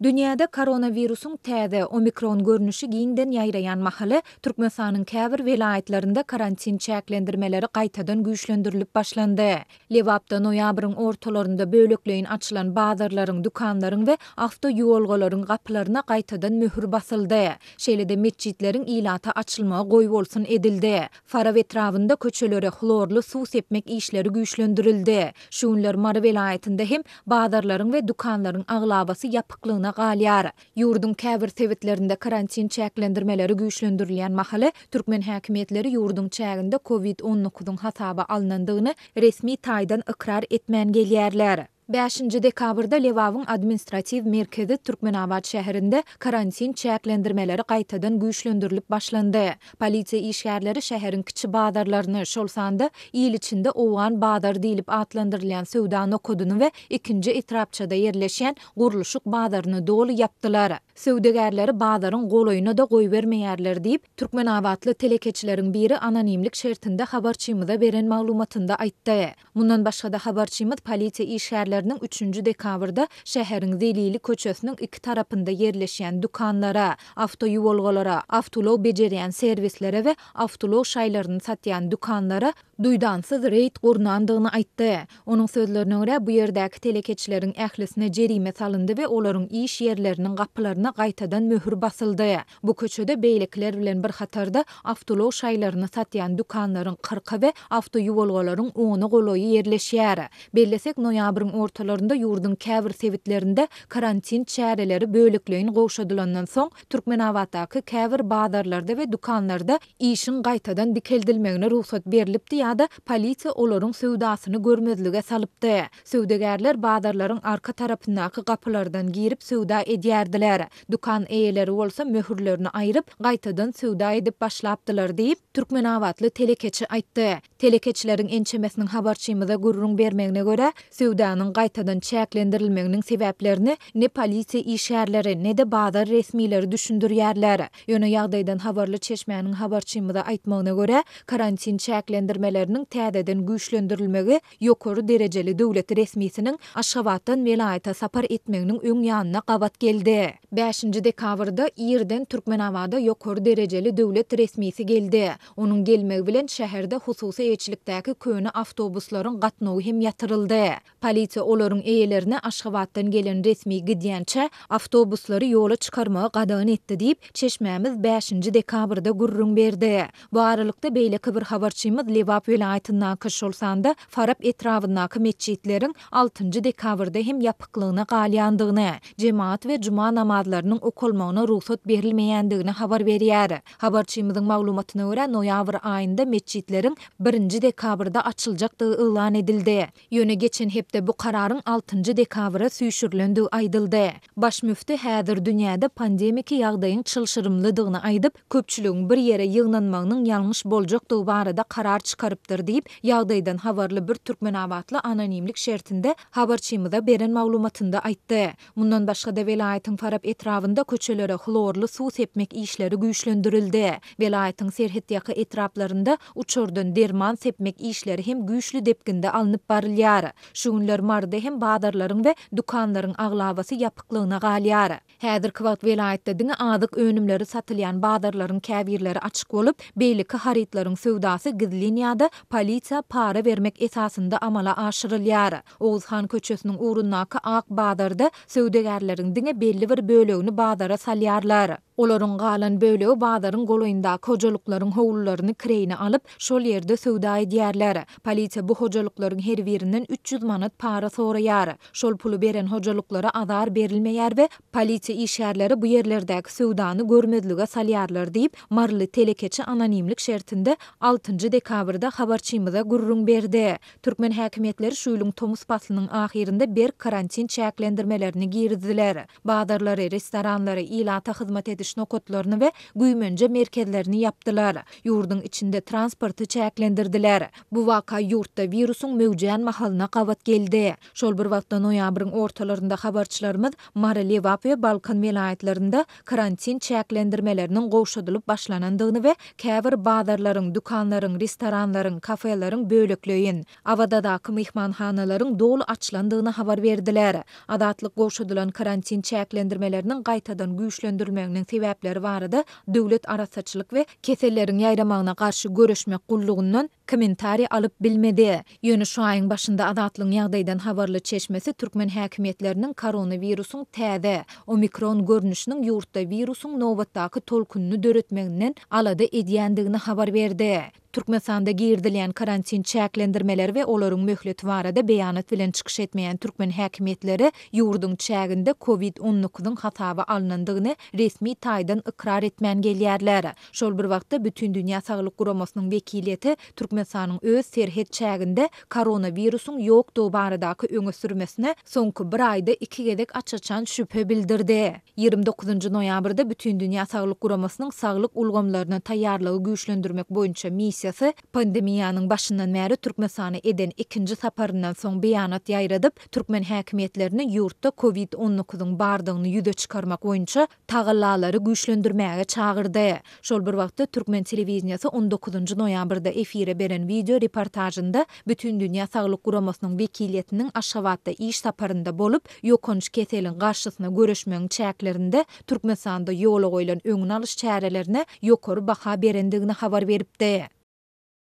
Dünýäde koronawirusyň täze, omikron görnüşi giňden ýaýraýan mahaly, Türkmenistanyň käbir welaýatlarynda karantin çäklendirmeleri gaýtadan güýçlendirilip başlandy. Lebapda noýabryň ortalarynda bölekleýin açylan bazarlaryň, dükanlaryň we awtoýuwalgalaryň gapylaryna gaýtadan möhür basyldy. Şeýle-de metjitleriň ilata açylmagy goýbolsun edildi. Farap etrabynda köçelere hlorly suw sepmek işleri güýçlendirildi. Şu günler Mary welaýatynda hem bazarlaryň we dükanlaryň aglabasy ýapyklygyna galýar. Ýurduň käbir sebitlerinde karantin çäklendirmeleri güýçlendirilýän mahaly, türkmen häkimiýetleri ýurduň çäginde covid 19-yň hasaba alnandygyny resmi taýdan ykrar etmän gelýärler. Bäşinji dekabrda Lebabyň administratiw merkezi Türkmenabat şäherinde karantin çäklendirmeleri gaýtadan güýçlendirilip başlandy. Polisiýa işgärleri şäheriň kiçi bazarlaryny, şol sanda il içinde Owgan bazary diýlip atlandyrylýan söwda nokadyny we ikinji etrapçada ýerleşýän gurluşyk bazaryny doly ýapdylar. Söwdagärleri bazaryň golaýyna-da goýbermeýärler diýip, türkmenabatly telekeçileriň biri anonimlik şertinde habarçymyza beren maglumatynda aýtdy. Mundan başga-da, habarçymyz polisiýa işgärleriniň üçünji dekabrda şäheriň Zelili köçesiniň iki tarapynda ýerleşýän dükanlara, awtoýuwalgalara, awtoulag bejerýän serwislere we awtoulag şaýlaryny satýan dükanlara duýdansyz reýd gurnandygyny aýtdy. Onuň sözlerine görä, bu ýerdäki telekeçileriň ählisine jerime salyndy we olaryň iş ýerleriniň gapylaryna gaýtadan möhür basyldy. Bu köçede beýlekiler bilen bir hatarda awtoulag şaýlaryny satýan dükanlaryň kyrky we awtoýuwalgalaryň ona golaýy ýerleşýär. Bellesek, noýabryň ortalarynda ýurduň käbir sebitlerinde karantin çäreleri bölekleýin gowşadylandan soň, Türkmenabatdaky käbir bazarlarda we dükanlarda işiň gaýtadan dikeldilmegine rugsat berlipdi ýa-da polisiýa olaryň söwdasyny görmezlige salypdy. Söwdagärler bazarlaryň arka tarapyndaky gapylardan girip söwda edýärdiler. Dükan eýeleri bolsa möhürlerini aýryp, gaýtadan söwda edip başlapdylar diýip, türkmenabatly telekeçi aýtdy. Telekeçileriň ençemesiniň habarçymyza gürrüň bermegine görä, söwdanyň gaýtadan çäklendirilmeginiň sebäplerini ne polisiýa işgärleri, ne-de bazar resmileri düşündirýärler. Ýöne ýagdaýdan habarly çeşmäniň habarçymyza aýtmagyna görä, karantin çäklendirmeleriniň täzeden güýçlendirilmegi ýokary derejeli döwlet resmisiniň Aşgabatdan welaýata sapar etmeginiň öň ýanyna gabat geldi. Bäşinji dekabrda irden Türkmenabada ýokary derejeli döwlet resmisi geldi. Onuň gelmegi bilen şäherde hususy eýeçilikdäki köne awtobuslaryň gatnawy hem ýatyryldy. Polisiýa olaryň eýelerine Aşgabatdan gelen resmi gidýänçä awtobuslary ýola çykarmagy gadagan etdi diýip, çeşmämiz bäşinji dekabrda gürrüň berdi. Bu aralykda, beýleki bir habarçymyz Lebap welaýatyndaky, şol sanda Farap etrabyndaky metjitleriň altynjy dekabrda hem ýapyklygyna galýandygyny, jemagat we juma namazlarynyň okalmagyna rugsat berilmeýändigini habar berýär. Habarçymyzyň maglumatyna görä, noýabr aýynda metjitleriň birinji dekabrda açyljakdygy yglan edildi. Ýöne geçen hepde bu kararyň altynjy dekabra süýşürilendigi aýdyldy. Baş müfti häzir dünýäde pandemiki ýagdaýyň çylşyrymlydygyny aýdyp, köpçüligiň bir ýere ýygnanmagynyň ýalňyş boljakdygy barada karar çykarypdyr diýip, ýagdaýdan habarly bir türkmenabatly anonimlik şertinde habarçymyza beren maglumatynda aýtdy. Mundan başga-da, welaýatyň Farap etrabynda köçelere hlorly suw sepmek işleri güýçlendirildi. Welaýatyň serhetýaka etraplarynda uçardan derman sepmek işleri hem güýçli depginde alnyp barylýar. Şu günler Maryda hem bazarlaryň we dükanlaryň aglabasy ýapyklygyna galýar. Häzirki wagt welaýatda diňe azyk önümleri satylýan bazarlaryň käbirleri açyk bolup, beýleki harytlaryň söwdasy gizlin ýa-da polisiýa para bermek esasynda amala aşyrylýar. Oguzhan köçesiniň ugrundaky ak bazarda söwdagärleriň diňe belli bir bölegini bazara salýarlar. Olaryň galan bölegi bazaryň golaýyndaky hojalyklaryň howlularyny kireýine alyp, şol ýerde söwda edýärler. Polisiýa bu hojalyklaryň her birinden 300 manat para soraýar. Şol puly beren hojalyklara azar berilmeýär we polisiýa işgärleri bu ýerlerdäki söwdany görmezlige salýarlar diýip, maryly telekeçi anonimlik şertinde altynjy dekabrda habarçymyza gürrüň berdi. Türkmen häkimiýetleri şu ýylyň tomus paslynyň ahyrynda berk karantin çäklendirmelerini girizdiler. Bazarlary, restoranlary, ilata hyzmat ediş. ediş nokatlaryny we güýmenje merkezlerini ýapdylar. Ýurduň içinde transporty çäklendirdiler. Bu waka ýurtda wirusyň möwjän mahalyna gabat geldi. Şol bir wagtda noýabryň ortalarynda habarçylarymyz Mary, Lebap we Balkan welaýatlarynda karantin çäklendirmeleriniň gowşadylyp başlanandygyny we käbir bazarlaryň, dükanlaryň, restoranlaryň, kafeleriň bölekleýin, Awazadaky myhmanhanalaryň doly açylandygyny habar berdiler. Azatlyk gowşadylan karantin çäklendirmeleriniň gaýtadan güýçlendirilmeginiň sebäpleri barada Döwlet arassaçylyk we keselleriň ýaýramagyna garşy göreşmek gullugyndan kommentariý alyp bilmedi. Ýöne şu aýyň başynda Azatlygyň ýagdaýdan habarly çeşmesi türkmen häkimiýetleriniň koronawirusyň täze, omikron görnüşiniň ýurtda wirusyň nobatdaky tolkunyny döretmeginden alada edýändigini habar berdi. Türkmenistanda girizilýän karantin çäklendirmeleri we olaryň möhleti barada beýanat bilen çykyş etmeýän türkmen häkimiýetleri ýurduň çäginde covid on dokuzyň hasaba alnandygyny resmi taýdan ykrar etmän gelýärler. Şol bir wagtda, Bütindünýä Saglyk Guramasynyň wekiliýeti Türkmenistanyň öz serhet çäginde koronawirusyň ýokdugy baradaky öňe sürmesine soňky bir aýda iki gezek aç-açan şübhe bildirdi. 29 noýabrda Bütindünýä Saglyk Guramasynyň saglyk ulgamlaryna taýýarlygy güýçlendirmek boýunça missiýasy pandemiýanyň başyndan bäri Türkmenistana eden ikinji saparyndan soň beýanat ýaýradyp, türkmen häkimiýetlerini ýurtda covid on dokuzyň bardygyny ýüze çykarmak boýunça tagallalary güýçlendirmäge çagyrdy. Şol bir wagtda, türkmen telewideniýesi on dokuzynjy noýabrda efire beren wideo reportažynda Bütindünýä Saglyk Guramasynyň wekiliýetiniň Aşgabatda iş saparynda bolup, ýokanç keseliň garşysyna göreşmegiň çäklerinde Türkmenistanda ýola goýlan öňüni alyş çärelerine ýokary baha berendigini habar beripdi.